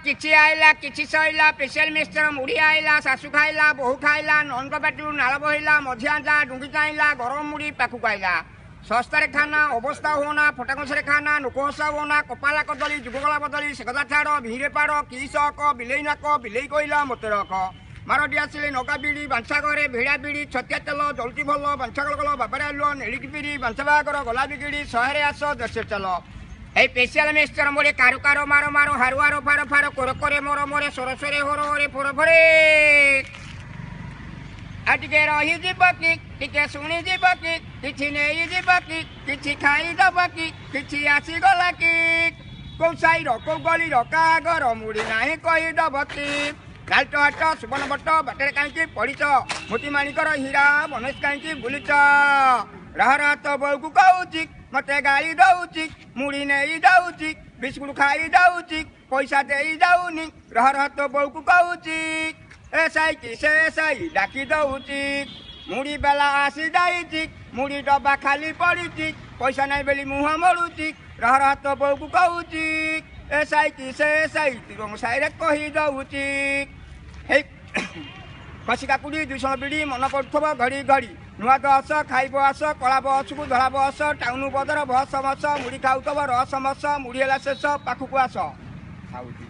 କିଛି ଆଇଲା କିଛି ସଇଲା, ସ୍ପେଶାଲ ମିକ୍ସଚର ମୁଢ଼ି ଆଇଲା, ଶାଶୁ ଖାଇଲା, ବୋହୂ ଖାଇଲା, ନଣନ୍ଦ ପାଟିରୁ ନାଳ ବହିଲା, ମଝିଆ ଯା ଡୁଙ୍ଗି ଚାହିଁଲା, ଗରମ ମୁଢ଼ି ପାଖକୁ ଆଇଲା। ଶସ୍ତାରେ ଖାନା ଅବସ୍ଥା ହୁଅନା, ଫଟା କଂସାରେ ଖାନା ଲୋକ ହସା ହୁଅନା, କପାଲା କଦଳୀ ଯୁଗ ଗଲା ବଦଳି, ସେ କଥା ଛାଡ଼ ଭିଁରେ ପାଡ଼, କି ସକ ବିଲେଇ ନାକ, ବିଲେଇ କହିଲା ମୋତେ ରଖ। ମାରଟି ଆସିଲେ ନଗା ବିଡ଼ି, ବାଞ୍ଛା ଘରେ ଭିଡ଼ା ବିଡ଼ି, ଛତିଆ ତେଲ ଜଳୁଚି ଭଲ, ବାଞ୍ଛା ଗଲ ଗଲ ବାବାରେ ଆଲୁଅ, ନେଳିକି ବିରି, ବାଞ୍ଛା ବାହାଘର ଗଲା ବିଗିଡ଼ି, ଶହେରେ ଆସ ଦେଶେ ଚାଲ। এই স্পেশাল মিক্সচর মুড়ি কারু কারো মারো মারো হারু হারো ফারো ফারো কোর করে মোর মোরে সর সরে হোর হোরে ফোর ফোরে। ଆଉ ଟିକେ ରହିଯିବ କି, ଟିକେ ଶୁଣିଯିବ କି, କିଛି ନେଇଯିବ କି, କିଛି ଖାଇଦବ କି, କିଛି ଆସିଗଲା କି, କୋଉ ସାହିର କୋଉ ଗଳିର କାହା ଘର ମୁଢ଼ି ନାହିଁ କହିଦବ କି? ଲାଲଟ ହାଟ ସୁବର୍ଣ୍ଣ ବଟ ବାଟରେ କାହିଁକି ପଡ଼ିଛ, ମୋତି ମାଣିକର ହୀରା ବନସ୍ କାହିଁକି ବୁଲିଛ? ରହ ରହ ତୋ ବୋଉକୁ କହୁଛି, ମତେ ଗାଳି ଦଉଛି, ମୁଢ଼ି ନେଇ ଯାଉଛି, ବିସ୍କୁଟ ଖାଇ ଯାଉଛି, ପଇସା ଦେଇ ଯାଉନି। ରହ ରହ ତୋ ବୋଉକୁ କହୁଛି, ଏ ସାଇ କି ସେ ସାଇ ଡାକି ଦଉଛି। ମୁଢ଼ି ବେଲା ଆସି ଯାଇଛି, ମୁଢ଼ି ଡବା ଖାଲି ପଡ଼ିଛି, ପଇସା ନାହିଁ ବୋଲି ମୁହଁ ମୋଡ଼ୁଛି। ରହ ରହ ତୋ ବୋଉକୁ କହୁଛି, ଏ ସାଇ କି ସେ ସାଇ ତୁମ ସାଇରେ କହି ଦଉଛି। ହେଇ ଖସି କାକୁଡ଼ି ଦୁଇଶହ ବିଡ଼ି, ମନ ପଡ଼ୁଥିବ ଘଡ଼ି ଘଡ଼ି, ନୂଆ ଦଶ ଖାଇବ ଆସ, କଳା ବସକୁ ଧଳା ବସ, ଟାଉନ ବଜାର ବସ ମସ, ମୁଢ଼ି ଖାଉଥିବ ରସ ମସ, ମୁଢ଼ି ହେଲା ଶେଷ ପାଖକୁ ଆସ। ଖାଉଛି।